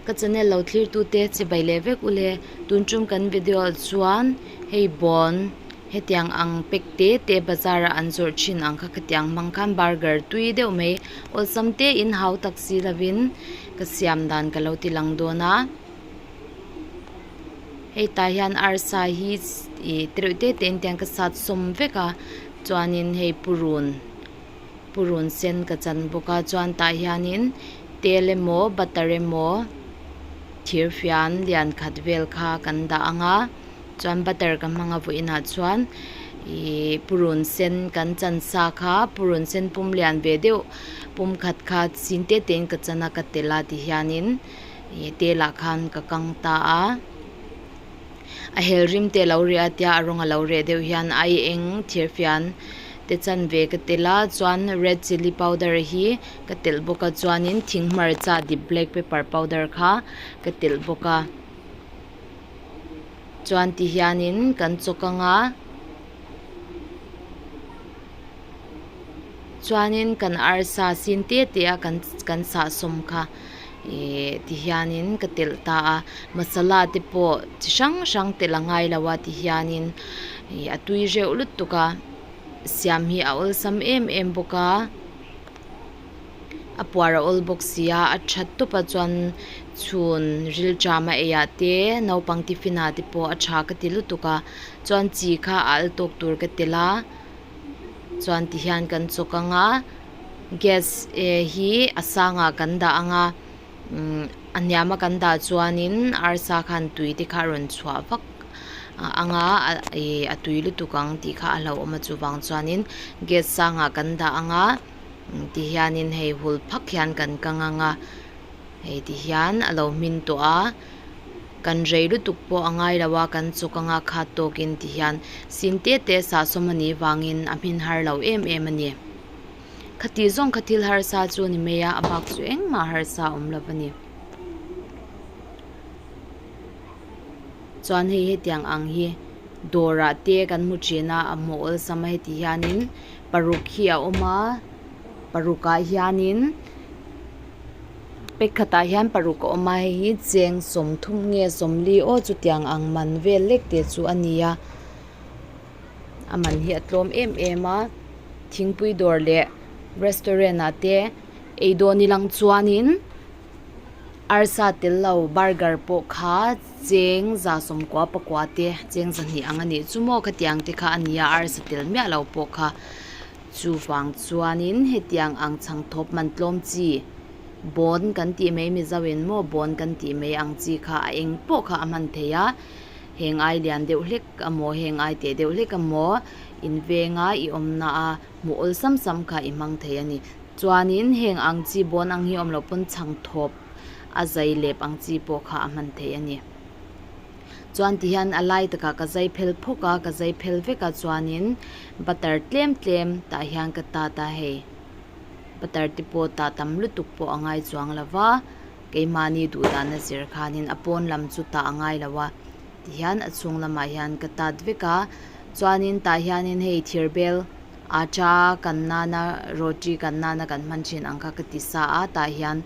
Ka channel lo thlir tute chibai leh vek ule tun tum kan video ah chuan hei bawn hetiang ang pack te te bazar a an zawrh thin ang kha khatiang hmang khan burger tui deuh mai awlsam te in hau tak si lovin ka siam dan ka lo ti lang dawn a hei tah hian arsa hi ih tereuh te te in tiang ka sat sawm vek a chuanin hei purun. Purun sen ka chan bawk a chuan tah hianin tel emaw butter emaw thir fian lian khat vel kha kan dah ang a chuan butter ka hmang a vawiinah chuan ihh purun sen kan chan sa kha purun sen pum lian ve deuh pum khat kha sin te te in ka chan a ka telh a ti hianin ih tel ah khan ka kang ta a a hel rim te a lo reh a tia a rawng a lo reh deuh hian ai eng thir fian te chanve ka telh a chuan red chilli powder hi ka telh bawk a chuanin thing hmarcha dip black pepper powder kha ka telh bawk a chuan ti hianin kan chawk anga chuanin kan arsa sin te te a kan kan sahsawm kha ihh ti hianin ka telh ta a masala te pawh chi hrang hrang telh a ngai lo a ti hianin ih a tui reuh lutuk a siam hi a awlsam em em bawk a a puar a awl bawk si a a tha tawp a chuan chhun ril ṭam a ei ah te naupang tiffin ah te pawh a tha ka ti lutuk a chuan chi kha a al tawk tur ka telh a chuan ti hian kan chawk ang a gas eh hi a sangah kan dah ang a umm a hniam a kan dah chuanin arsa khan tui te kha a rawn chhuah vak ang a ih a tui lutuk ang tih kha a hlauhawm a chuvang chuanin gas sangah kan dah ang a ti hianin hei hul phak hian kan kang ang a hei ti hian a lo hmin tawh a kan rei lutuk pawh a ngai lo a kan chawk anga khat tawkin ti hian sin te te sahsawm a nih vangin a hmin har lo em em a ni khati zawng kha thil harsa chu a ni mai a a bak chu engmah harsa a awm lo a ni chuan hei hetiang ang hi dawrah te kan hmu thin a a hmuh awlsam a heti hianin paruk hi a awm a paruk ah hianin pack khatah hian paruk a awm a hei hi cheng sawmthum nge sawmli aw chutiang ang man vel lek te chu a ni a a man hi a tlawm em em a thingpui dawr leh restaurant ah te ei dawn ilang chuanin arsa tel lo burger pawh kha cheng za sawmkua pakua te cheng zahnih ang a nih chu maw khatiang te kha a ni a arsa tel miah lo pawh kha chuvang chuanin hetiang ang chhang thawp man tlawm chi bawn kan tih mai mizo in maw bawn kan tih mai ang chi kha a eng pawh kha a hman thei a heng ai lian deuh hlek amaw heng ai teh deuh hlek amaw in venga i awmna a hmuh awlsam sam kha i hmang thei a ni chuanin heng ang chi bawn ang hi awm loh pawn chhang thawp a zai lep ang chi pawh kha a hman thei a ni chuan ti hian a lai takah ka zai phel phawk a ka zai phel vek a chuanin butter tlem tlem tah hian ka tat a hei butter te pawh tah tam lutuk pawh a ngai chuang lo va keimahni duh dan a zir khanin a pawn lam chu tah a ngai lo a tihian a chhung lamah hian ka tat vek a chuanin tah hianin hei thir bel atta kan nana roti kan nana kan hman thin ang kha ka ti sa a tah hian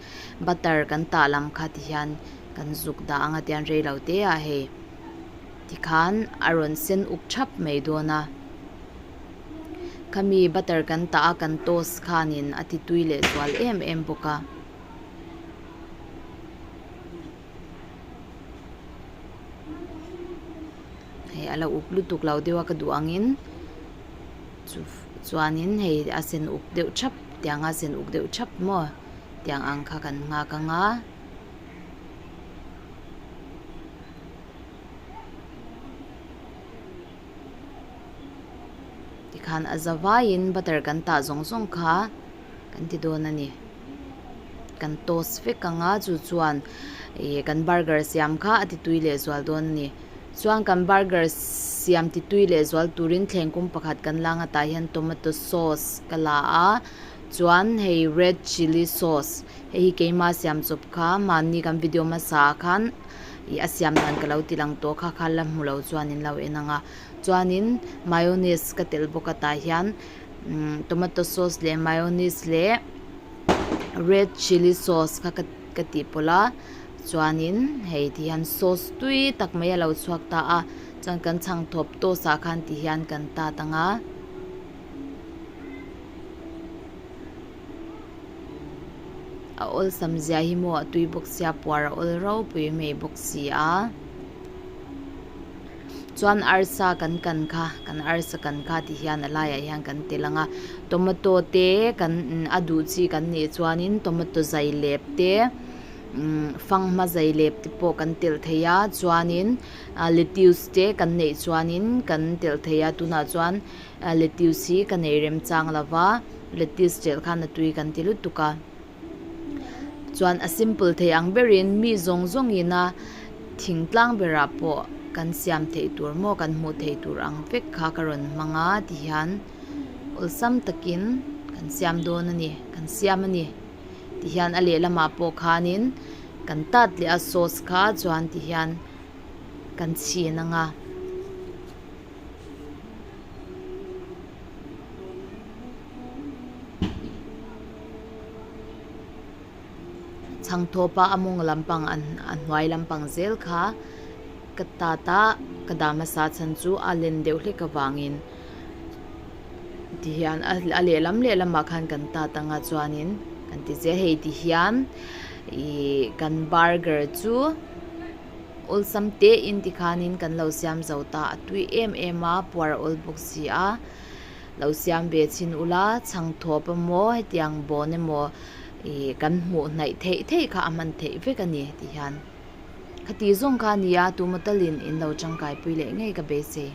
butter kan tah lam kha ti hian kan zuk dah ang a tian rei lo te ah hei tikhan a rawn sen uk thap mai dawn a khami butter kan tah a kan toast khanin a ti tui leh zual em em bawk a. Hei a lo uk lutuk lo deuh a ka duh angin chu chuanin hei a sen uk deuh thap tiang a sen uk deuh thap maw tiang ang kha kan nghak ang a. Tikhan a za vaiin butter kan tah zawng zawng kha kan ti dawn a ni. Kan toast vek ang a chu chuan ih kan burger siam kha a ti tui leh zual dawn a ni. Chuan kan burger siam ti tui leh zual turin thleng kum pakhat kan la ang a tah hian tomato sauce ka la a chuan hei red chilli sauce hei hi keima siam chawp kha mahni kan video hmasa ah khan ih a siam dan ka lo ti lang tawh kha kha la hmu lo chuan in lo en ang a chuanin mayonnaise ka telh bawk a tah hian tomato sauce leh mayonnaise leh red chilli sauce kha ka tih pawlh a. Chuanin hei ti hian sauce tui tak mai a lo chhuak ta a, chuan kan chhangthawp toast ah khan ti hian kan tat ang a. A awlsam zia hi maw a tui bawk sia puar a awl ropui mai bawk si a. Chuan arsa kan kan kha kan arsa kan kha ti hian a laiah hian kan tel ang a tomato te kan a duh chi kan nih chuanin tomato zai lep te umm fanghma zai lep te pawh kan telh thei a chuanin ah lettuce te kan neih chuanin kan telh thei a tunah chuan lettuce hi ka nei remchang lo va lettuce telh khan a tui kan ti lutuk a. Chuan a simple thei ang berin mi zawng zawngin a thingtlang berah pawh kan siam theih tur maw kan hmuh theih tur ang vek kha ka rawn hmang a tihian awlsam takin kan siam dawn a ni kan siam a ni tihian a lehlamah pawh khanin kan tat leh a sauce kha chuan tihian kan chhin ang a. Chhangthawpa a mawng lampang a hnuai lampang zel kha ka tat a ka dah hmasa chhan chu a len deuh hlek avangin tihian a lehlam lehlamah khan kan tat anga chuanin kan ti zel hei tihian ih kan burger chu. Awlsam tein tikhanin kan lo siam zo ta, a tui em em a, puar a awl bawk si a. Lo siam ve chhin ula, chhangthawp emaw hetiang bawn emaw ih kan hmuh hnaih theih theih kha a hman theih vek a ni ti hian. Khati zawng kha a ni a, tumatalin in lo tangkaipui leh ngei ka beisei.